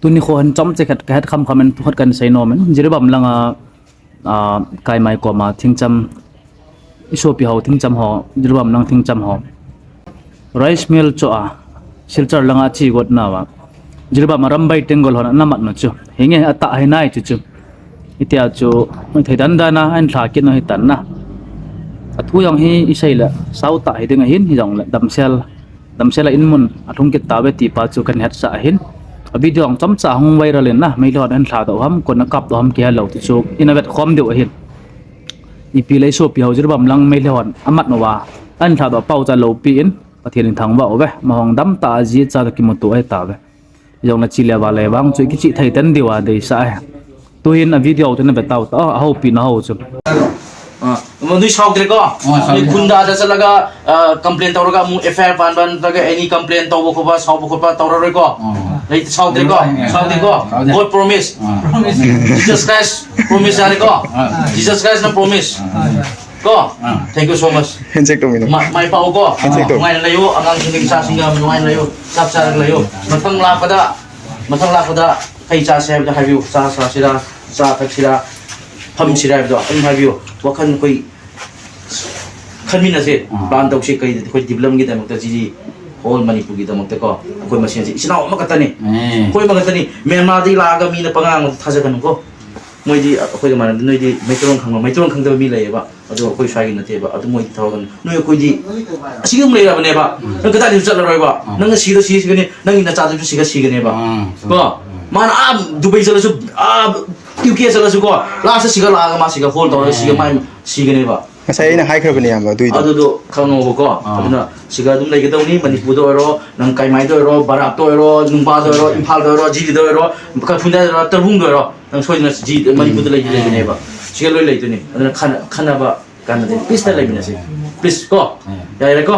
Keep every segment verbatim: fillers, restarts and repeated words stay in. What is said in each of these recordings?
Tuni kho hin chomcha khat kahet khamkham in thu khat kahin sei nom in, Jiribam langa, ah, Kaimai koma thingcham, isopi ho thingcham ho, Jiribam lang thingcham ho. Rice mill chu a, Silchar langa ache got nauva, Jiribam a Rambai Tenggol hon ana mat nu chu. Hinge atah hi nai chu chu. Itia chu, thei dan dan a, ahin lha kit nu hitan na. Athu jong hi isei le, sao tah hi ding ahin, hijongle damsel, damsel a inmun alhung kit tauve ti pa chu kahin hetsah ahin. A video jong chomcha hung viral in na, Meitei hon ahin lhadoh ham, koin akapdoh ham kihelou ti chu, ina vetkhom diu ahin. Ipi le isopi ho Jiribam lang Meitei hon amat uva, ahin lhadoh pau chu alopi in, Pathen in thangvah uve, ama hung damtah a ji cha toh kimuto ahitauve. Jongle chele vale vang chu ikichih thei ten diu a deisah e. Tuhin a video chu na ve tau ta, oh, ahoupi na ho chu. Ah, mo nui sao dire ko. Oh, sao dire. Nui khunda da chalaga, ah, complain tauraga mu F I R pan ban taga any complain tauva khopa, saopa khopa tauraroi ko. Oh. Lei sao dire ko. Sao dire ko. Sao dire. God promise. Ah. Jesus Christ promise ya dire ko. Ah. Jesus Christ na promise. Ah. Ko. Ah. Thank you so much. Handshake to mi no. Ma-, mai pao ko. Handshake to. Ngai la yo, angang sing sa sing ga ngai la yo. Sap sa la yo. Mathang la pada. Mathang la pada. Kai cha se da hai yo. Sa sa sira. Sa thak sira. Pham sira da. Ang hai yo. Wa khan koi. Khan mi na se. Ah. Plan tau se kai koi develop gi da mak ta ji. Whole Manipur gi da mak ta ko. Koi ma se ji. Isna ma ka ta ni. Eh. Koi ma ka ta ni. Myanmar di la ga mi na pangang tha ja kan ko. Moidi, ah, koi ga ma na noi di mai tong khang mai tong khang da mi la ye ba. ꯑꯗꯨ ꯑꯩꯈꯣꯏ ꯁ꯭ꯋꯥꯏꯒꯤ ꯅꯠꯇꯦꯕ꯫ ꯑꯗꯨ ꯃꯣꯏꯗꯤ ꯊꯕꯛ ꯑꯃ, ꯅꯣꯏ ꯑꯩꯈꯣꯏꯗꯤ ꯑꯁꯤꯒꯤ ꯑꯗꯨꯝ ꯂꯩꯔꯕꯅꯦꯕ꯫ ꯎꯝ꯫ ꯅꯪ ꯀꯗꯥꯏꯗꯁꯨ ꯆꯠꯂꯔꯣꯏꯕ꯫ ꯎꯝ꯫ ꯅꯪꯅ ꯁꯤꯔ ꯁꯤꯒꯅꯤ, ꯅꯪꯒꯤ ꯅꯆꯥꯗꯨꯁꯨ ꯁꯤꯒ ꯁꯤꯒꯅꯦꯕ꯫ ꯎꯝ, ꯆꯨꯝꯃꯤ꯫ ꯀꯣ? ꯎꯝ꯫ ꯃꯥꯅ ꯑꯥ ꯗꯨꯕꯩ ꯆꯠꯂꯁꯨ, ꯑꯥ ꯌꯨ ꯀꯦ ꯆꯠꯂꯁꯨ ꯀꯣ, ꯂꯥꯁꯇ ꯁꯤꯒ ꯂꯥꯛꯑꯒ ꯃꯥ ꯁꯤꯒ ꯍꯣꯜ ꯇꯧꯔꯒ ꯁꯤꯒ ꯎꯝ꯫ ꯃꯥꯏ ꯁꯤꯒꯅꯦꯕ꯫ ꯉꯁꯥꯏ ꯑꯩꯅ ꯍꯥꯏꯈ꯭ꯔꯕꯅꯦ, ꯏꯌꯥꯝꯕ, ꯑꯗꯨꯏꯗꯣ꯫ ꯑꯗꯨꯗꯣ ꯈꯪꯉꯣꯕꯀꯣ꯫ ꯑꯥ꯫ ꯑꯗꯨꯅ ꯁꯤꯒ ꯑꯗꯨꯝ ꯂꯩꯒꯗꯧꯅꯤ, ꯃꯅꯤꯄꯨꯔꯗ ꯑꯣꯏꯔꯣ, ꯅꯪ ꯀꯥꯏꯃꯥꯏꯗ ꯑꯣꯏꯔꯣ, ꯕꯔꯥꯛꯇ ꯑꯣꯏꯔꯣ, ꯅꯨꯡꯕꯥꯗ ꯑꯣꯏꯔꯣ, ꯏꯝꯐꯥꯜꯗ ꯑꯣꯏꯔꯣ, ꯖꯤꯔꯤꯗ ꯑꯣꯏꯔꯣ, ꯀꯩꯐꯨꯟꯗ ꯑꯣꯏꯔꯣ, ꯇꯔꯕꯨꯡꯗ ꯑꯣꯏꯔꯣ, ꯅꯪ ꯁꯣꯏꯗꯅ ꯖꯤ-, ꯃꯅꯤꯄꯨꯔꯗ ꯂꯩꯗꯤ ꯂꯩꯒꯅꯦꯕ꯫ ꯁꯤꯒ ꯂꯣꯏ ꯂꯩꯗꯣꯏꯅꯤ꯫ ꯑꯗꯨꯅ ꯈꯟꯅ-, ꯈꯟꯅꯕ ꯀꯥꯟꯅꯗꯦ꯫ Peace ꯇ ꯂꯩꯃꯤꯟꯅꯁꯤ꯫ Please ꯀꯣ? ꯎꯝ꯫ ꯌꯥꯏꯔꯦꯀꯣ?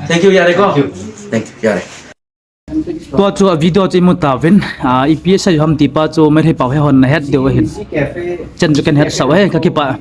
Thank you, ꯌꯥꯔꯦꯀꯣ? Thank you꯫ Thank you, ꯌꯥꯔꯦ꯫ Tua chu a video chu imu tauvin, ah, ipi asei u ham ti pa chu Meitei pao he hon na het diu ahin. Chen chu kahin hetsah e, kakipah.